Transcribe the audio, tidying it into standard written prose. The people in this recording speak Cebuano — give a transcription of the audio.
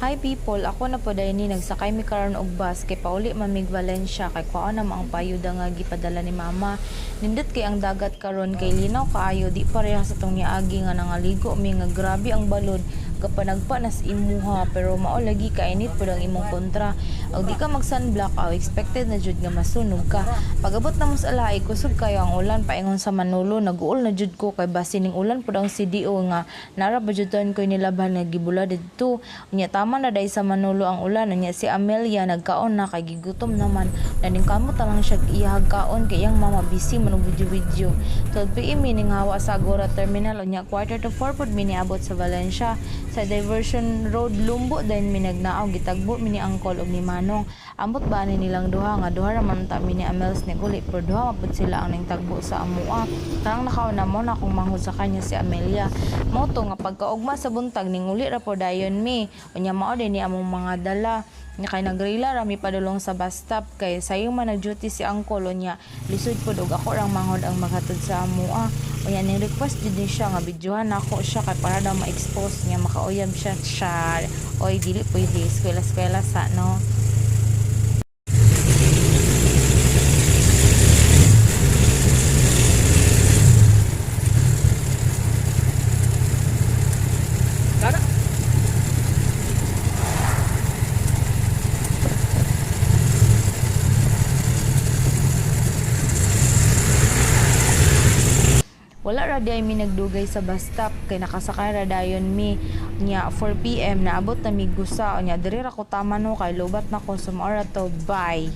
Hi people, ako na po ni nagsakay mi karon og bus kay pauli man mig Valencia kay kuhaon na ang payuda nga gipadala ni mama. Nindot kay ang dagat karon kay linaw kaayo, di pareha sa tong niagi nga nangaligo mi nga grabe ang balod, kapanagpa nas imuha, pero mao lagi kainit pud ang imong kontra. Og di ka mag sunblock, aw expected na jud nga masunog ka. Pag-abot na mo sa lahi, kusog kayo ang ulan paingon sa Manolo, naguol na jud ko kay basin ning ulan pud ang CDO nga nara ba jud ko nilabhan nga gibula didto. Unya tama na dai sa Manolo ang ulan, unya si Amelia nagkaon na kay gigutom naman. Naningkamot na lang siya iyahag kaon kay iyang mama busy man og video-video. 12 PM mi ninghawa sa Agora Terminal, unya 3:45 pud mi niabot sa Valencia. Sa Diversion Road Lumbo dayon mi nagnaog, gitagbo mi ni Angkol ug ni Manong. Ambot ba ni nilang duha nga duha ra man ta mi ni Amels ni guli, pero duha man pud sila ang ningtagbo sa amua. Karang nakauna mo na akong manghod sa kanya si Amelia. Mao to nga pagkaugma sa buntag ninguli ra po dayon mi. Unya mao din ni among mga dala. Nya kay nagrila ra mi padulong sa bus stop kay sayo man nag-duty si Angkol, unya lisod pud og ako rang manghod ang maghatod sa amua. Unya ning request jud ni siya nga videohan nako siya kay para daw ma-expose niya makauyab siya siya. Oy, dili pwede, eskwela-eskwela sa no. Tara. Wala ra di ay mi nagdugay sa bus stop kay nakasakay ra dayon mi. Nya 4 PM naabot na mi Gusa, unya diri ra ko tama no kay lubat na ko, so mao ra to, bye.